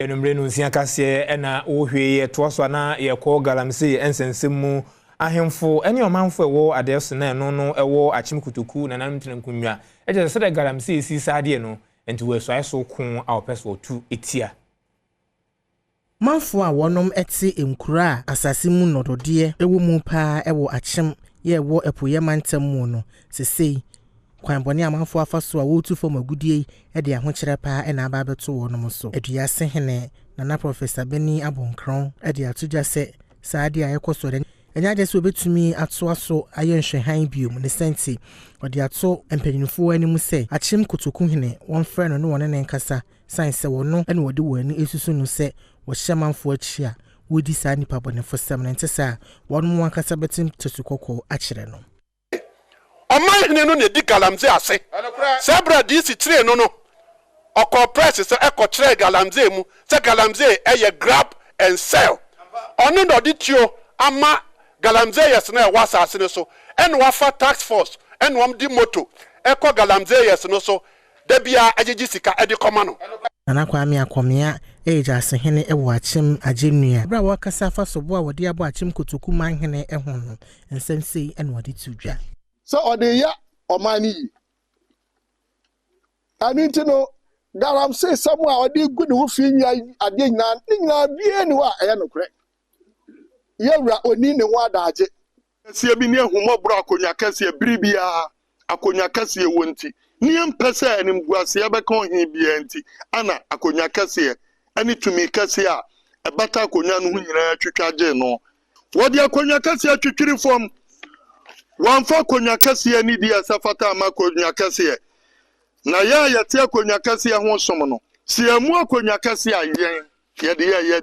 Anwummere no nsia kaseɛ ɛna wɔhwɛ yɛtoa so ana yɛkɔ galamsey nsɛnsɛm mu. Ahemfo ne ɔmanfo ɛwɔ adeɛ so na ɛno no ɛwɔ Akyem Kotoku nananom tena nkonnwa ɛkyɛ sɛ sɛdeɛ galamsey si saa adeɛ no nti wɔasuae so ko a wɔpɛ so wɔtu etia. Manfoɔ a wɔnom te nkuro a asase mu nnɔdɔdeɛ wɔ mu paa wɔ Akyem yɛ ɛwɔ Apueeɛ Mantam mu no, sesei kwan bɔne amanfoɔ afa so a wɔretu fam agudie yi de ahokyerɛ paa na aba abɛto wɔnom so. Aduase hene Nana Professor Bani Abonkron de ato dwa sɛ saa adeɛ a ɛkɔ so no, ɛnyɛ adeɛ sɛ wɔbɛtumi atoa so ayɛ nhwɛhan biom. Ne sɛnti ɔde ato mpanyinfoɔ anim sɛ Akyem Kotoku hene wɔmfrɛ no ne wɔne ne nkasa, san sɛ wɔno na wɔde wɔn ani esusu no sɛ wɔhyɛ manfoɔ akyi a wɔredi saa nnipa bɔnefo sɛm no, nte sɛ a wɔn mo ankasa bɛte tatu kɔkɔɔ akyerɛ no. Ɔman hene no na edi galamsey ase. Sɛ berɛ a DC kyeree no no, ɔkɔɔ press sɛ ɛkɔkyerɛɛ galamsey mu sɛ galamsey ɛyɛ grab and sell. Ɔno na ɔde tuo ama galamseyers no a ɛwɔ asase no so, ɛna wafa task force ɛna wɔn de moto ɛkɔ galamseyers no so da biara agyegye sika ɛde kɔma no. Nana Kwame Akɔmea yɛ gyasehene wɔ Akyem Agyennua. Berɛ a wɔrekasa afa sobo a wɔde abɔ Akyem Kotoku manhene ho no, nsɛm sei na wɔde to dwa. Sɛ ɔde yɛ ɔman no yie. Ɛno nti no, galamsey sɛm a ɔde gu ne ho fi nwia adeɛ nyinaa ne nyinaa bie ne hɔ a ɛyɛ nokorɛ. Yɛwura oni ne ho adagye. Kɛseɛ bi ne ahummɔborɔ akonnwa kɛseɛ bere biara akonnwa kɛseɛ wɔ nti ne yɛmpɛ sɛ animguaseɛ bɛka ɔhene biara nti ana akonnwa kɛseɛ ne tumi kɛseɛ a ɛbata akonnwa no ho nyinaa twitwa gyee no. Wɔde akonnwa kɛseɛ twitwiri fam. Wɔamfa akonnwa kɛseɛ ne di ɛsɛ fata ama akonnwa kɛseɛ. Na yɛn a yɛte akonnwa kɛseɛ ho som no, sɛ yɛammu akonnwa kɛseɛ a yɛn yɛde yɛ yɛ.